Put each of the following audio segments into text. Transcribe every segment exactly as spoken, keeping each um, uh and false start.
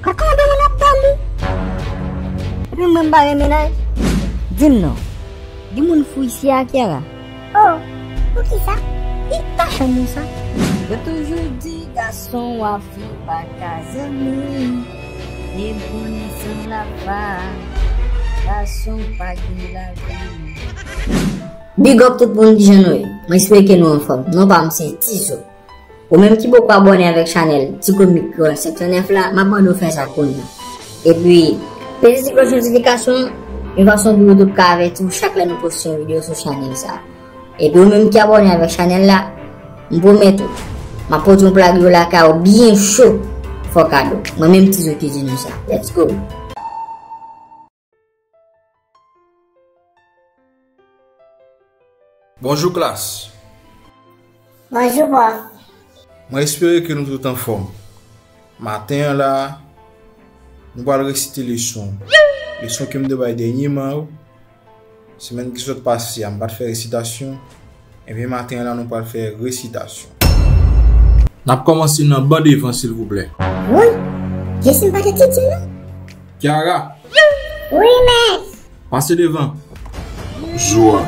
Gad kòman de moun ap pale. Epi mwen m pa gen mennaj. Di m non. Gen moun fou isi a, Kiara? Oh, poukisa? Li pa chanm ou sa. Yo toujou di gason w a fi pa ka zanmi. E konnen san lafa, gason pa gen lavi. Big up tout moun, kijan nou ye? Mwen espere ke nou anfòm. Non pa m se Tizo. Ou menm ki poko abòne avèk chanèl Ti Komik Kreyòl senk san nèf la, m ap mande w fè sa kounye a. Epi, peze ti klòch notifikasyon an, yon fason pou YouTube ka avèti w chak lè nou poste yon videyo sou chanèl sa a. Epi ou menm ki abòne avèk chanèl la, m pwomèt ou, m ap pote yon pla dlo lakay ou byen cho, fò kado. Mwen menm Tizo ki di nou sa. Let's go! Bonjou klas. Bonjou pwòf. Mwen espere ke nou tout anfòm. Maten an la, nou pral resite leson. Leson ke m te bay dènyèman yo. Semèn ki sot pase a, m pa t fè resitasyon. Ebyen, maten an la, nou pral fè resitasyon. N ap kòmanse nan ban devan, silvouplè. Woy, jesè m pa t etidye non. Kiara. Wi, mèt. Pase devan. Zoa,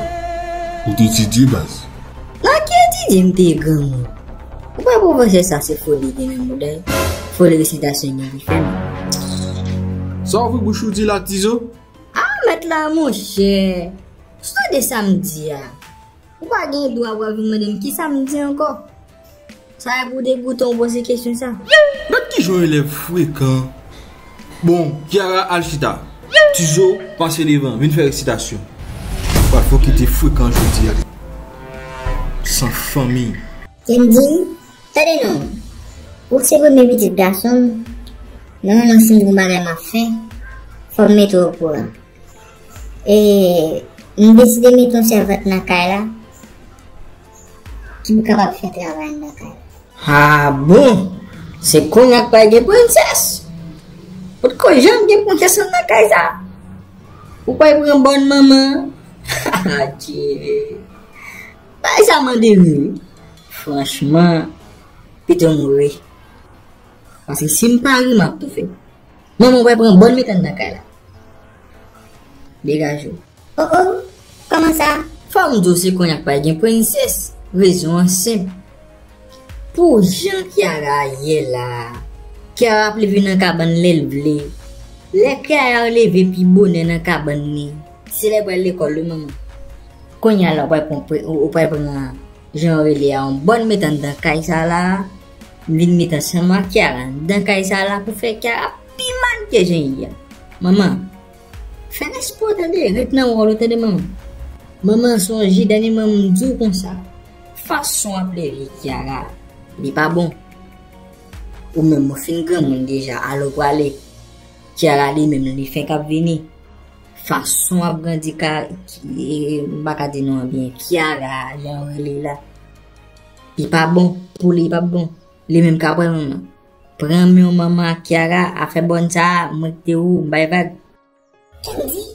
ou te etidye, baz? Nan ki etidye m te ye, granmoun? Ou pa pwofesè sa se foli gen nan mouda l. Foli resitasyon gen ki fè m. Sa ouvri bouch ou di la, Tizo? Ah, mèt la, monchè. Ou tande sa m di a? Ou pa gen dwa pral vin mande m kisa m di ankò. Sa e pou degoute w poze kesyon sa. Gad kijan yon elèv frekan. Bon, Kiara, al chita. Tizo, pase devan, vin fè resitasyon. Ou pral fè w kite frekan jodi a. San fanmi. Kendy, tande non. Ou se premye pitit gason m. Nòmalman, si m gen yon bagay m ap fè, fò m mete w okouran. E, m deside mete yon sèvant nan kay la ki pou kapab fè travay anndan kay la. Ah bon? Se kounye a k pral gen prensès? Potko janm gen prensès anndan kay sa? Ou pral pran bòn manman? Adye. Bagay sa mande ri wi. Franchman, pito m ri. Paske si m pa ri, m ap toufe. Manman w pral pran bòn met anndan kay la. Degaje w. Oh oh, kòman sa? Fò m di w se kounye a k pral gen prensès. Rezon an senp. Pou jan Kiara ye la, Kiara ap leve nan kabann lè l vle. Lè Kiara leve pi bonè nan kabann li, se lè l pral lekòl wi manman. Kounye a la w pral pran pre-, ou pral pran jan yo rele a, yon bòn met anndan kay sa la, m vin met ansanm ak Kiara anndan kay sa la pou fè Kiara pi mal ke jan l ye a. Manman, fè respè w tande, ret nan wòl ou tande manman. Manman, sonje dènyèman m di w konsa, fason w ap leve Kiara, li pa bon. Ou menm ou fin granmoun deja, ale w prale. Kiara li menm li fenk ap vini. Fason w ap grandi ka, ki, m pa ka di non an byen, Kiara, jan yo rele l la. Li pa bon, pou li li p ap bon. Li menm ka pran manman. Pran men w manman ak Kiara, afè bòn sa a, mwen kite ou, m bay vag. Kendy,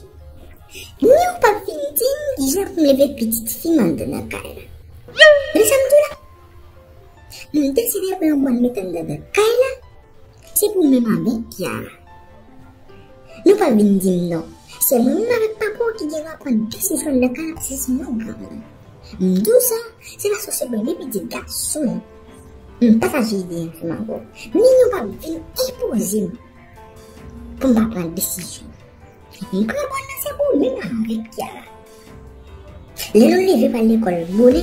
ni w p ap vin di m kijan pou m leve pitit fi m anndan nan kay la. Tande sa m di w la? M deside pran yon bòn met anndan nan kay la. Se pou menm avèk Kiara. Nou pa vin di m non. Se mwen menm avèk papa w ki gen dwa pran desizyon anndan kay la, paske se mwen granmoun. M di w sa, se paske w se premye pitit gason m. M pataje ide ansanm avè w. Men nou p ap vin enpoze m pou m pa pran desizyon. M pran bòn nan se pou menm avèk Kiara. Lè nou leve pral lekòl bonè,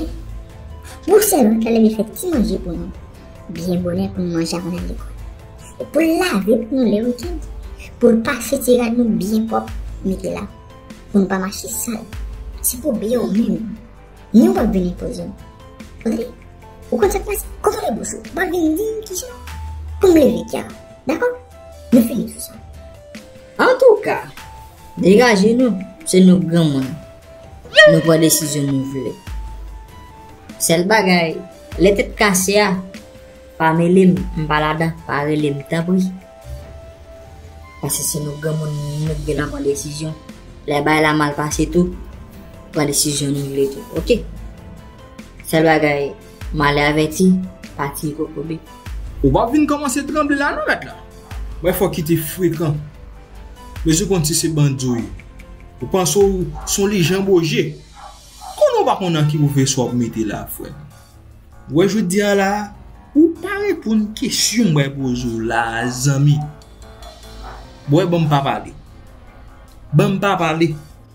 pou sèvant la leve fè ti manje pou nou. Byen bonè pou nou manje avan n al lekòl. E pou l lave pou nou lè wikenn. Pou l pase ti rad nou byen pwòp, mete la. Pou nou pa mache sal. Se pou byen w menm. Ni w p ap vin enpoze m. Ou tande? Ou konn sa k pase? Kontwole bouch ou. Ou p ap vin di m kijan pou m leve Kiara. Dakò? Nou fini sou sa. Antouka, degaje nou, se nou granmoun. Nou pran desizyon nou vle. Sèl bagay, lè tèt kase a, pa mele m, m pa ladan, pa rele m, tanpri. Paske se nou granmoun, nou k gen dwa pran desizyon. Lè bagay la mal pase tou, pran desizyon nou vle tou, oke? Sèl bagay, malè avèti, pa tiye kokobe. Ou p ap vin kòmanse tranble la non, mèt la. Mwen fò kite frekan. Bezwen konn si se bandi w ye. Ou panse w se yon Lijanboje. Konnen w pa konn nan ki pwofesè w ap mete la, frè. Wè jodi a la, ou pa reponn kesyon m bay poze w la, zanmi. Bwè, ban m pa pale. Ban m pa pale.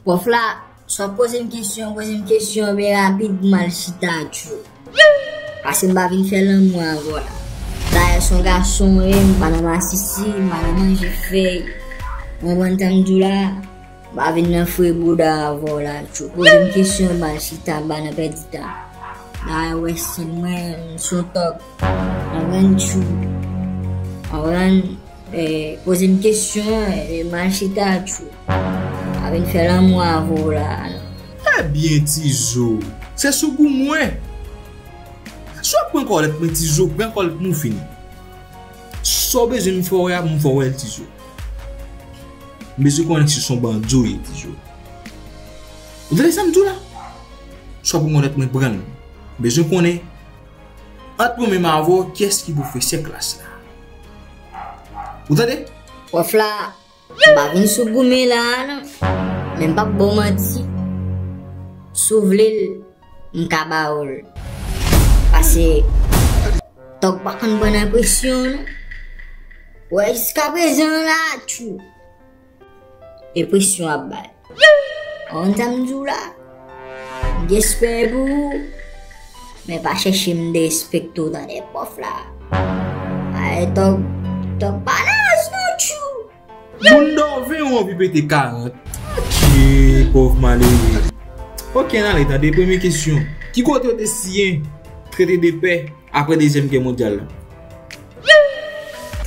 Pwòf la, si w ap poze m kesyon, poze m kesyon byen rapid, m al chita tjou. Paske m pa vin fè lanmou avè w la. Dayè, se yon gason, e m pa nan masisi, m pa nan manje fèy. Ou konprann sa m di w la? M pa vin nan fre bouda avè w la, tjou. Poze m kesyon, m al chita, m pa nan pèdi tan. Dayè, wè stil mwen, m se yon tòg. Konprann, tjou. Konprann? E, poze m kesyon, e, m al chita, tjou. Pa vin fè lanmou avè w la, non. Ebyen, Tizo, se sou gou mwen. Si w ap pran kòlèt mwen, Tizo, pran kòlèt mwen, fini. Sa w bezwen m fè w la, m fè w wè l, Tizo. M bezwen konnen si se yon bandi w ye, Tizo. Ou tande sa m di w la? Si w ap pran kòlèt mwen, pran l. M bezwen konnen, ant mwen menm avè w, kiyès ki pwofesè klas la? Ou tande? Pwòf la, m pa vin sou goumen la a, non. Men m p ap ba w manti. Si w vle l, m ka ba w l. Paske, tòg pa konn pran nan presyon, non. Wè, jiskaprezan la, tjou. E presyon ap bay. Konn sa m di w la? M gen respè pou ou. Men pa chèche m derespekte w, tande pwòf la. Ay, tòg, tòg pa laj non, tjou. Moun dòve ou anvi pete karant. Tjee, pòv malere. Oke, n ale tande premye kesyon. Ki kote yo te siyen trete de pè apre Dezyèm Gè Mondyal la?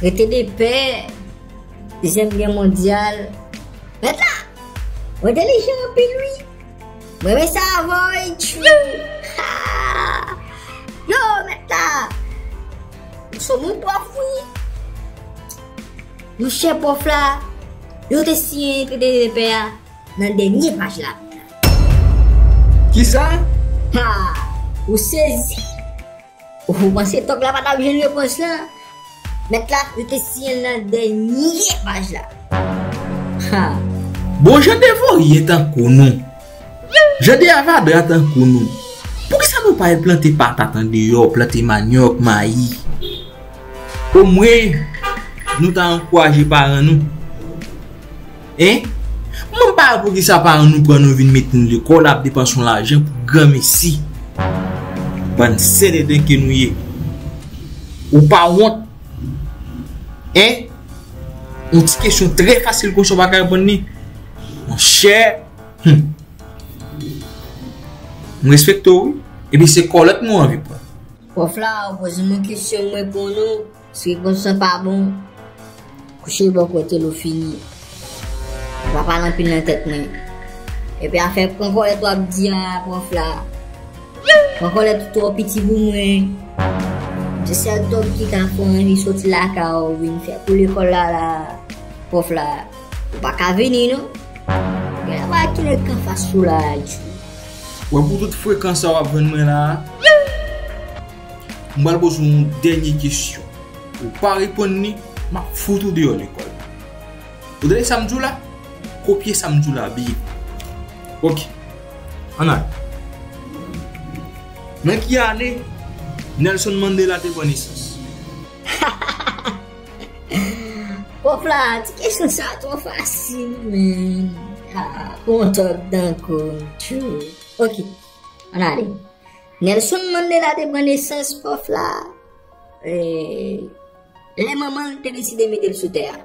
Trete de pè, Dezyèm Gè Mondyal. Mèt la, ou entèlijan anpil, wi. Mwen renmen sa avè w, wi, tjou. Ha! Yo, mèt la, ou se yon moun pwòf, wi. Monchè pwòf la, yo te siyen trete de pè a nan dènye paj la. Kisa? Ha! Ou sezi? Ou panse tòg la pa t ap jwenn repons lan? Mèt la, yo te siyen l nan dènye paj la. Ha! Bon, jan de voryen tankou nou, jan de avadra tankou nou, poukisa nou pa al plante patat andeyò, plante manyòk, mayi? Omwen, nou ta ankouraje paran nou. Hein? Mwen pa wè poukisa paran nou pran nou vin mete nou lekòl, ap depanse yon lajan pou granmesi. Bann sèlèden ke nou ye. Ou pa wont? Hein? Yon ti kesyon trè fasil konsa w pa ka reponn li? Monchè, hmm. M respekte w, wi. Epi se kòlèt mwen w anvi pran. Pwòf la, ou poze m yon kesyon, m reponn ou. Si repons lan pa bon, kouche bò kote l ou fini. Ou pa pale anpil nan tèt mwen. Epi afè pran kòlèt w ap di a, pwòf la. Pran kòlèt ou twò piti pou mwen. Se sèl tòg ki ka fè w anvi soti lakay ou vin fè kou lekòl la la, pwòf la. Ou pa ka vini non. Gen la pa ki nèg k anfas ou la a, tjou. Wè, pou tout frekan sa w ap jwenn mwen la a, m pral poze w yon dènye kesyon. Ou pa reponn li, m ap fout ou deyò lekòl. Ou tande sa m di w la? Kopye sa m di w la byen. Oke. Ann ale. Nan ki ane Nelson Mandela te pran nesans? Pwòf la, ti kesyon sa twò fasil, men. Ah, pou yon tòg tankou m, tjou. Oke, ann ale. Nelson Mandela te pran nesans, pwòf la, eh, lè manman l te deside mete l sou tè a.